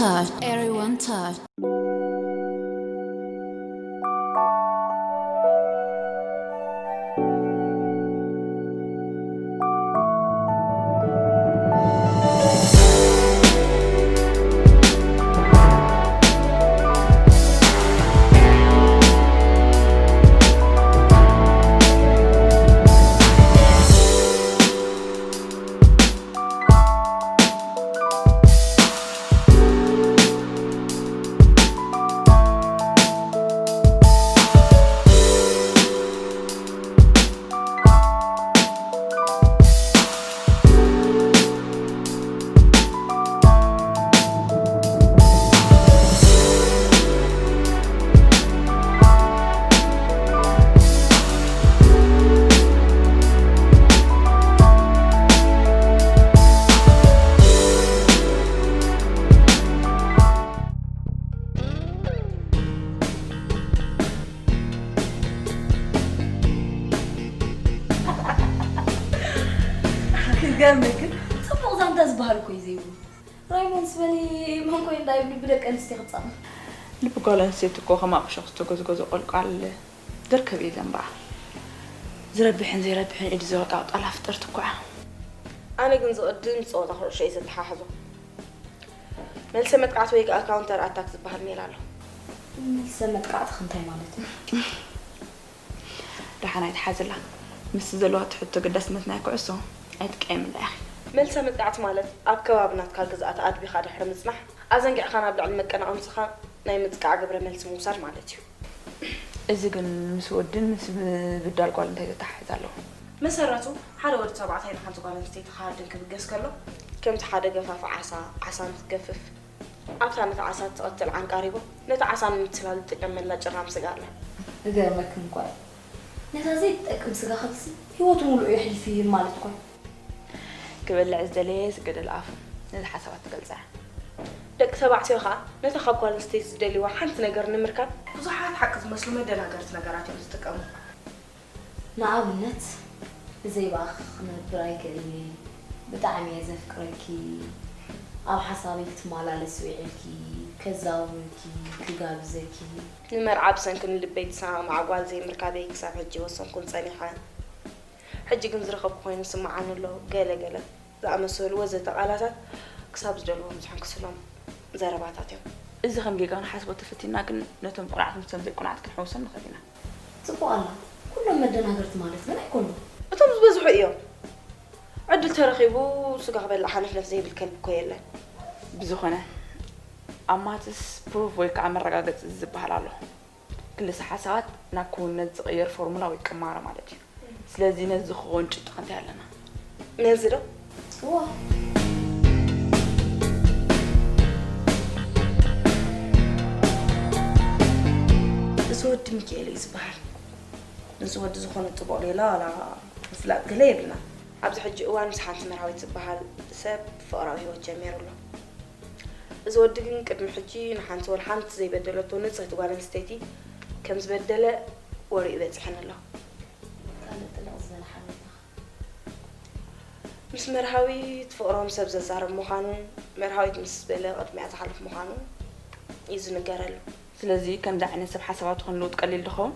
Touch. Everyone touch. ክገርመክን ጽቡቕ ዛንታ ዝበሃል እኮ እዩ ዘይብሉ። ራይሞንስ በሊ መን ኮይኑ እንታይ ይብሉ ብደቂ ኣንስትዮ ክጻወት። ልቢ ጓል ኣንስተይቲ እኮ ከም ኣቕሾ ዝተጎዝጎዘ ቆልቋል ደርከብ እዩ ዘንብዓ። ዝረብሕን ዘይረብሕን ኢዱ ዘወጣውጣላ ፍጥርቲ እኮ እያ። ኣነ ግን ዝቕድም ጸወታ ኩዕሾ እየ ዘተሓሕዞ። መልሰ መጥቃዕቲ ወይ ከዓ ካውንተር ኣታክ ዝበሃል ሜላ ኣሎ። መልሰ መጥቃዕቲ እንታይ ማለት እዩ? ደሓን ኣይትሓዝላ። ምስቲ ዘለዋ ትሕት ተገዳስነት ናይ ኩዕሶ ኣይትቀየምላ ኢኺ። መልሰ መጥቃዕቲ ማለት ኣብ ከባቢ ናትካ ግዝኣት ኣድቢኻ ድሕሪ ምጽናሕ ኣዘንጊዕካ ናብ ልዕሊ መቀናቐምስኻ ናይ ምጥቃዕ ግብረ መልሲ ምውሳድ ማለት እዩ። እዚ ግን ምስ ወድን ምስ ምብዳል ጓል እንታይ ዘተሓሕዝ ኣለዎ? መሰረቱ ሓደ ወዲ ተባዕታይ ንሓንቲ ጓል ኣንስተይቲ ክሃድን ክብገስ ከሎ ከምቲ ሓደ ገፋፊ ዓሳ ዓሳ ንክገፍፍ ኣብታ ነቲ ዓሳ እትቐትል ዓንቃሪቦ ነቲ ዓሳ ንምትላል ዝጥቀመላ ጭራም ስጋ ኣላ። እገርመክን እኳ እዩ። ነታ ዘይትጠቅም ስጋ ከብሲ ህይወቱ ሙሉእ የሕሊፉ ይህብ ማለት እኳ እዩ። ክበልዕ ዝደለየ ዝገደል ኣፉ ነዚ ሓሳባት ትገልጻ እያ። ደቂ ተባዕትዮ ከዓ ነታ ካብ ጓል ኣንስተይቲ ዝደልይዋ ሓንቲ ነገር ንምርካብ ብዙሓት ሓቂ ዝመስሉ መደናገርቲ ነገራት እዮም ዝጥቀሙ። ንኣብነት ብዘይ ብኣኺ ክነብር ኣይክእልን እየ፣ ብጣዕሚ እየ ዘፍቅረኪ፣ ኣብ ሓሳበይ ክትመላለሲ ውዒልኪ፣ ከዛውረኪ፣ ክጋብዘኪ። ንመርዓ ብሰንኪ ንልበይ ትሰማማዕ ጓል ዘይምርካበይ ክሳብ ሕጂ ይወሰንኩን ጸኒሐ። ሕጂ ግን ዝረኸብኩ ኮይኑ ይስምዓኒ ኣሎ። ገለ ገለ ዝኣመሰሉ ወዘተ ቃላታት ክሳብ ዝደልዎ ምዝሕንክስሎም ዘረባታት እዮም። እዚ ከም ጌጋ ንሓስቦ ተፈቲና ግን ነቶም ቅኑዓት ምስቶም ዘይቅኑዓት ክንሕውሶም ንኽእል ኢና። ጽቡቕ ኣላ። ኩሎም መደናገርቲ ማለት ግን ኣይኮኑን። እቶም ዝበዝሑ እዮም። ዕድል ተረኺቡ ስጋ ክበልዕ ሓነፍነፍ ዘይብል ከልቢ እኮ የለን። ብዝኾነ ኣብ ማትስ ፕሩፍ ወይ ከዓ መረጋገፂ ዝበሃል ኣሎ። ክልሰ ሓሳባት ናብ ክውንነት ዝቕየር ፎርሙላ ወይ ቅማረ ማለት እዩ። ስለዚ ነዚ ክኸውን ጭብጢ ክንታይ ኣለና? ነዚ ዶ? እዋ እዚ ወዲ ሚካኤል እዩ ዝበሃል። ነዚ ወዲ ዝኾነ ጥቡቕ ሌላ ዋላ ምፍላጥ ገለ የብልና። ኣብዚ ሕጂ እዋን ምስ ሓንቲ መርሃዊት ዝበሃል ሰብ ፍቕራዊ ህይወት ጀሚሩ ኣሎ። እዚ ወዲ ግን ቅድሚ ሕጂ ንሓንቲ ወላ ሓንቲ ዘይበደለቶ ንጽህቲ ጓል ኣንስተይቲ ከም ዝበደለ ወሬኡ በጺሐኒ ኣሎ። ካልእ ጥልቕ ዝበለ ሓበሬታ። ምስ መርሃዊት ፍቕሮም ሰብ ዘዛርብ ምዃኑን መርሃዊት ምስ በለ ቅድሚኣ ዝሓልፍ ምዃኑን እዩ ዝንገረሉ። ስለዚ ከምዚ ዓይነት ሰብ ሓሳባቱ ክንልውጥ ቀሊል ድኸውን?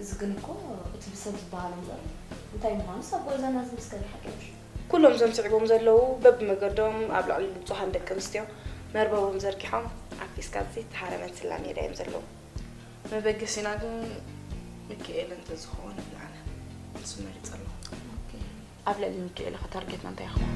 እዚ ግን እኮ እቲ ብሰብ ዝበሃሎም ዘሎ እንታይ ምዃኑስ ኣብ ጎዛና ዝምስከር ሓቂ እዩ። ኩሎም እዞም ስዒቦም ዘለዉ በብመገዶም ኣብ ልዕሊ ንጹሃን ደቂ ኣንስትዮ መርበቦም ዘርጊሖም ኣብ ፊስካ ዘይተሃረመት ስላ ሜዳ እዮም ዘለዉ። መበገሲና ግን ሚካኤል እንተዝኸውን እብል ኣነ። ንሱ መሪጸ ኣለኹ። ኣብ ልዕሊ ሚካኤል ኢኻ ታርጌትና እንታይ ይኸውን?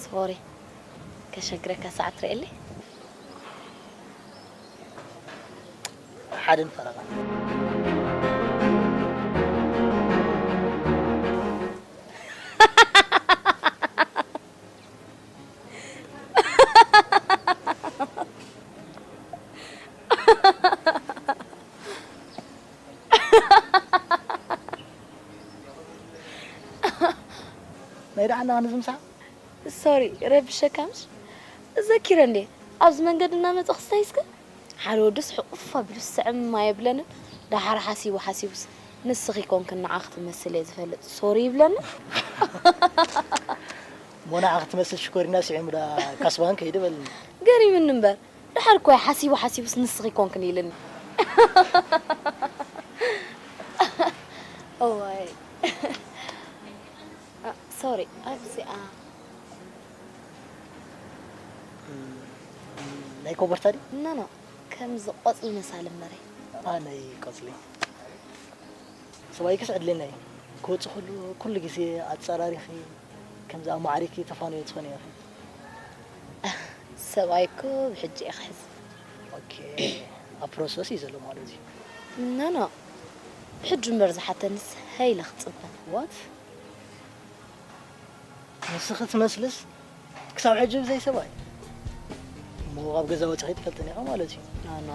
ሶሪ ከሸግረካ ሰዓት ትርእየለይ? ሓደን ፈረቓን። ናይ ደሓና ክንዝምሳ? ሶሪ፣ ረብሸካ ምሽ? ዘኪረ እንዴ? ኣብዚ መንገዲ እናመጸ ክስታይ እስከ? ሓደ ወድስ ሕቑፍ ኣቢሉ ስዕም ኣይብለንን። ደሓር ሓሲቡ ሓሲቡስ፣ "ንስኺ ኮንክን ንዓኺ ትመስል እየ ዝፈልጥ፣ ሶሪ" ይብለኒ። እሞ ንዓኺ ትመስል ሽኮሪና ስዒሙ ደኣ ካስባን ከይዱ በልኒ። ገሪምኒ እምበር፣ ደሓር እኮ ሓሲቡ ሓሲቡስ ንስኺ ኮንክን ኢልኒ። እዋይ። ሶሪ፣ ኣብዚኣ። ናይ ኮቦርታ ድዩ? ኖ፣ ኖ፣ ከምዚ ቆጽሊ መሳሊ እምበረይ። ኣ፣ ናይ ቆጽሊ። ሰብኣይክስ ዕድለኛ እዩ። ክወጽእ ከሎ ኩሉ ግዜ ኣጸራሪኺ፣ ከምዚ ኣማዕሪኪ ተፋንዮ ትኾኒ ኢኺ። ሰብኣይ እኮ ብሕጂ እየ ክሕዝ። ኦኬ፣ ኣብ ፕሮሰስ እዩ ዘሎ ማለት እዩ። ኖ፣ ኖ፣ ብሕጂ እምበር ዝሓተንስ ሃይለ ክጽበ። ዋት? ንስኺ ትመስልስ ክሳብ ሕጂ ብዘይ ሰብኣይ። እሞ ካብ ገዛ ወጺኺ ትፈልጥን ኢኺ ማለት እዩ። ኖ፣ ኖ፣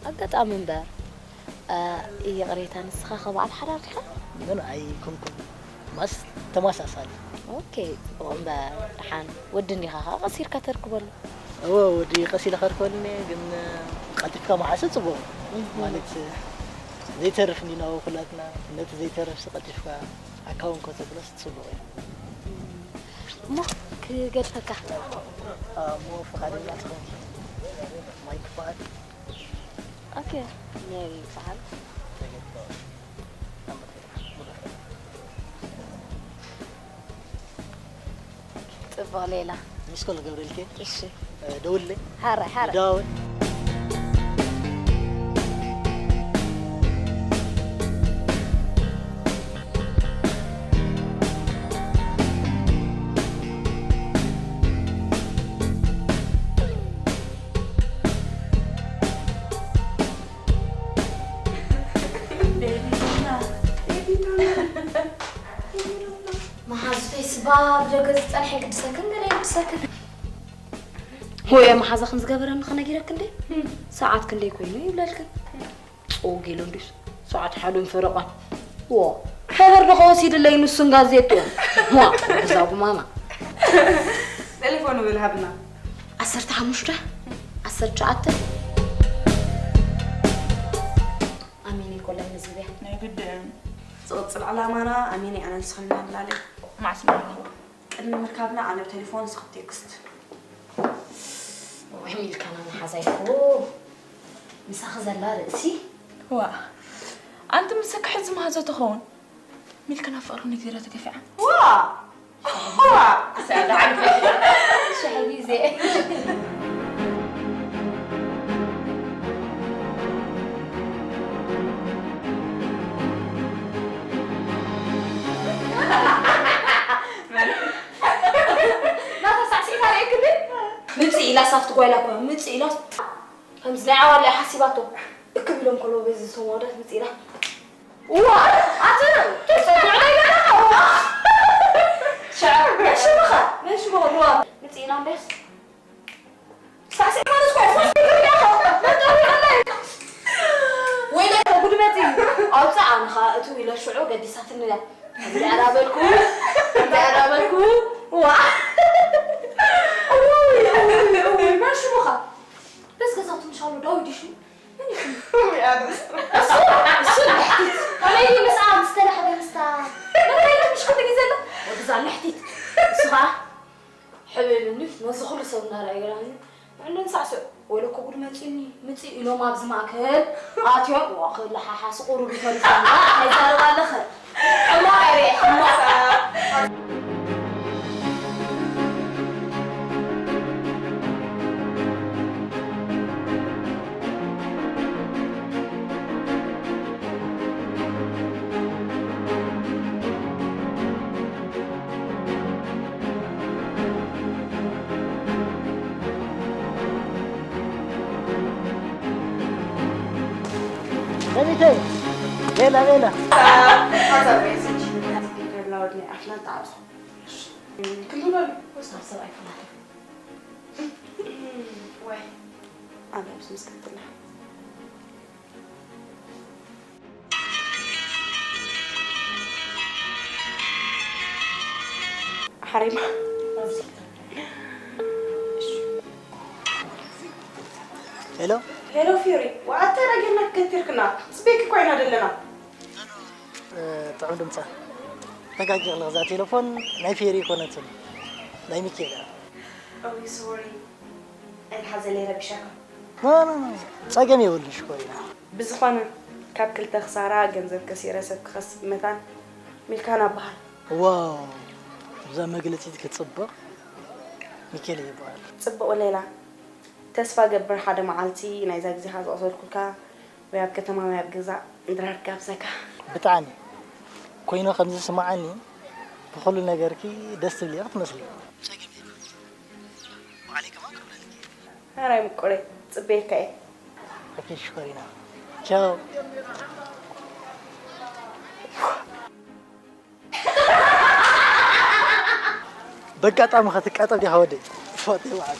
ኣጋጣሚ እምበር። እ፣ ይቕሬታ፣ ንስኻ ከ በዓል ሓዳር ዲኻ? ምን ኣይኮንኩን። ማስ ተመሳሳሊ። ኦኬ፣ ጽቡቕ እምበር፣ ደሓን ወዲ እንዲኻ ኸኣ ቀሲርካ ተርክበሉ። እወ፣ ወዲ ቀስ ኢለ ከርክበሉ እየ፣ ግን ቀልጢፍካ መሓሰ ጽቡቕ። እህ። ማለት ዘይተርፍ እንዲና ኩላትና፣ ነቲ ዘይተርፍሲ ቀልጢፍካ ኣካውን ከተብሎስ ጽቡቕ እዩ። እሞ ክገድፈካ። አ፣ እሞ ፈቓደኛ ትኾንኪ? ማይክ በዓል። ኦኬ፣ ሜሪ ይበሃል። ጽቡቕ ሌላ። ሚስኮል ገብረልኬ። እሺ። እ፣ ደውልለይ። ሓራይ፣ ሓራይ። ደዋወል። መሓዙተይ ስባ ብደገ ዝጸንሐ ይግድሰክን ገለ ይግድሰክን። ሆየ መሓዛ ከም ዝገበረኒ ከነጊረክ እንዴ? ሰዓት ክንደይ ኮይኑ ይብለልክን? ጾግ ኢሉ እንዲስ ሰዓት ሓደን ፈረቓን። ዎ፣ ሕብር ዶ ከወሲድለይ ንሱን ጋዜጡ? ዋ፣ እዛ ጉማማ። ቴሌፎኑ በል ሃብና። ዓሰርተ ሓሙሽተ፣ ዓሰርተ ትሽዓተ። ኣሜን ይኮላይ መዝግብያ። ናይ ግድን። ዝቕጽል ዕላማና ኣሜን ኣነ ንስኽን ምብላል እዩ። ማዕስ ንረኽቦ። ቅድሚ ምርካብና ኣነ ብቴሌፎን ንስኺ ብቴክስት። ወይ ሚልካና መሓዛይ እኮ ምሳኺ ዘላ ርእሲ። ዋ፣ ኣንቲ ምሳኺ ሕዚ መሃዞ ትኸውን። ሚልካና ፍቕሪ ንግዜራ ተገፊዓ። ዋ! ዋ! ሰላም። ሻሂ ግዜ። ናታ ሳዕሲዕታ ርእየክኒ? ምጽእ ኢላ ሳፍቲ ጓይላ እኮ፣ ምጽእ ኢላ ከምዚ ናይ ዓዋለ ሓሲባቶ። እክብ ኢሎም ከለዉ በዚ ዝሰሙ ኣወዳት ምጽእ ኢላ። ዋ፣ ኣቲ ትሰምዑ ነገር ኣለዎ። ሸዓ፣ መን ሽምኻ? መን ሽምኻ? ዋ፣ ምጽእ ኢላ እንድያስ። ሳዕሲዕ ማለት እኮ ሶስት ግርዳ መጠሪ ከላይ። ወይለከ ጉድ መጺኡ። ኣውጽኣ ንኻ እትው ኢለ ሽዑ ገዲሳትኒ እያ። እዚኣ ዳበልኩ፣ እዚኣ ዳበልኩ። ዋ። እውይ፣ እውይ፣ እውይ፣ መን ሽሙኻ? በስ ገዛውቲ ምሻሉ ዳዊት ይሽሙ። መን ይሽሙ? እውይ፣ ኣነስ። እሱ፣ እሱ ልሕቲት። ከመይ ድዩ ምስኣ ምስ ተላሕበ ምስታ? መን እዩ ትምሽ ኩሉ ግዜ ኣሎ? ወድዛ ልሕቲት። እሱ ኸኣ ሕብልኒ ነዚ ኩሉ ሰብ እናረኣየ ገላኒ። ዕንደን ሳዕስዕ ወለኮ ጉድ መጺኒ ምጺ ኢሎም ኣብዚ ማእከል ኣትዮም ዋ ክለሓሓሱ ቁሩብ ይተርፎም። ኣይዛረብ ኣለኸ። ሕማቕ እየ ርኤ፣ ሕማቕ። ቤተይ ቤላ ቤላ። ክንብሎ ወስታብ ሰብ ኣይፈላትን። ወይ ኣበብስ ምስ ክትላ ሓሪማ ሄሎ ሄሎ ፊሪ፣ ዋዓተ ረጊርና ክትከቲርክና ጽቤክ ኮይና ደለና። ጥዑም ድምፃ ተጋጊ ኣለኽ። እዛ ቴሌፎን ናይ ፌሪ ኣይኮነትን፣ ናይ ሚኪኤል እያ። ኦይ ሶሪ፣ ኣይትሓዘለይ ረቢሸካ። ኖ ኖ ኖ፣ ፀገም የብሉን ሽኮሪና። ብዝኾነ ካብ ክልተ ክሳራ ገንዘብ ከሲረ ሰብ ክኸስብ መታን ሚልካና በሃል። ዋው፣ እዛ መግለፂት ክትፅብቕ። ሚኬል ይበሃል። ፅቡቕ ሌላ፣ ተስፋ ገብር ሓደ መዓልቲ ናይዛ ግዜኻ ዝቐሰድኩልካ ወይ ኣብ ከተማ ወይ ኣብ ገዛ ድራር ክጋብዘካ። ብጣዕሚ ኮይኖ ከምዝስማዓኒ ብኹሉ ነገርኪ ደስ ትብሊ ኢኺ ትመስሊ። ጸገም የለን። ባዕለይ ከማን ክብለልኪ። ሕራይ ምቁረይ፣ ጽበየካ እየ። ኦኬ ሽኮሪና። ቻው። በጋጣሚ ኸትቃጠብ ዲኻ ወደይ? ፎቶ ይውዓል።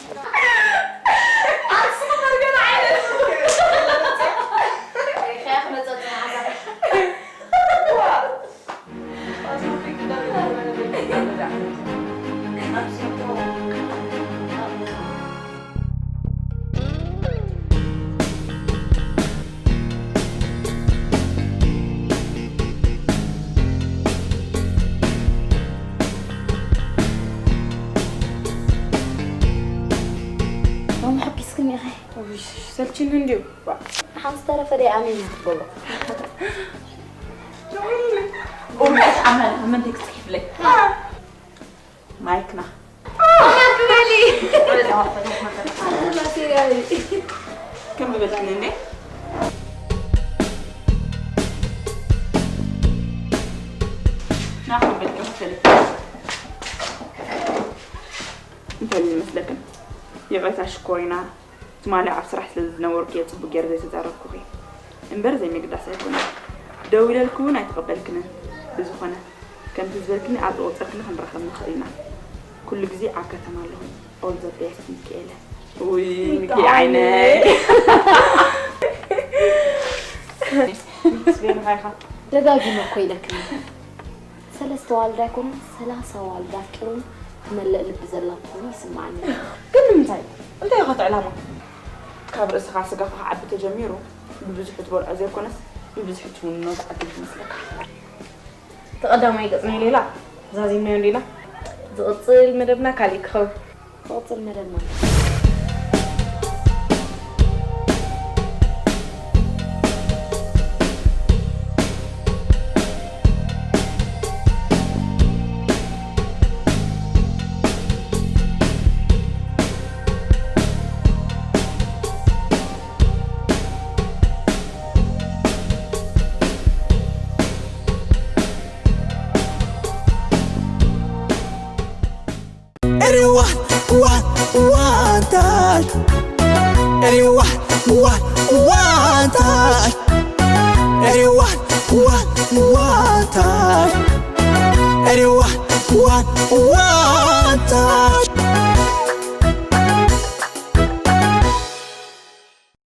ሎሚ ሓቢስክኒ ኢኺ። ሰልችኒ እንድዩ። ሓንቲ ዝተረፈ ደይ ኣሜን ክትገብሮ። ኡመት ኣመል መን ክጽሕፍለይ? ማይክና ከም በልክኒ እንዴ ናኹም በልኪ ክፈሊ እንታይ ይመስለክን? ይቕሬታ ሽኮሪና ትማሊ ኣብ ስራሕ ስለ ዝነበርኩ እየ ጽቡቕ ገይረ ዘይተዛረብኩኺ እምበር ዘይምግዳስ ኣይኮነን። ደዊለልኪ እውን ኣይተቐበልክንን። ብዝኾነ ከምቲ ዝበልክኒ ኣብ ዝቑጸርክኒ ክንራኸብ ንኽእል ኢና። ኩሉ ግዜ ኣብ ከተማ ኣለኹ። All the best ሚኪኤለ። ውይ ሚኪ ዓይነይ። ደጋጊመ እኮ ኢለክኒ። ሰለስተ ዋልድ ኣይኮነን ሰላሳ ዋልድ ኣፍቂሩ ትመልእ ልቢ ዘላ ትኾን ይስምዓኒ። ግን ንምንታይ? እንታይ እዩ ኸቲ ዕላማ? ካብ ርእስኻ ስጋኻ ክዓቢ ተጀሚሩ ብብዝሑ ትበልዖ ዘይኮነስ ብብዝሒ ትውንኖ ዝዓግብ ዝመስለካ። እቲ ቀዳማይ ገጽ ናይ ሌላ ዛዚምናዮ እንዲና ዝቕጽል መደብና ካሊእ ክኸውን። ዝቕጽል መደብና። Everyone, one, one time. Everyone, one, one time. Everyone, one, one time. Everyone, one, one time.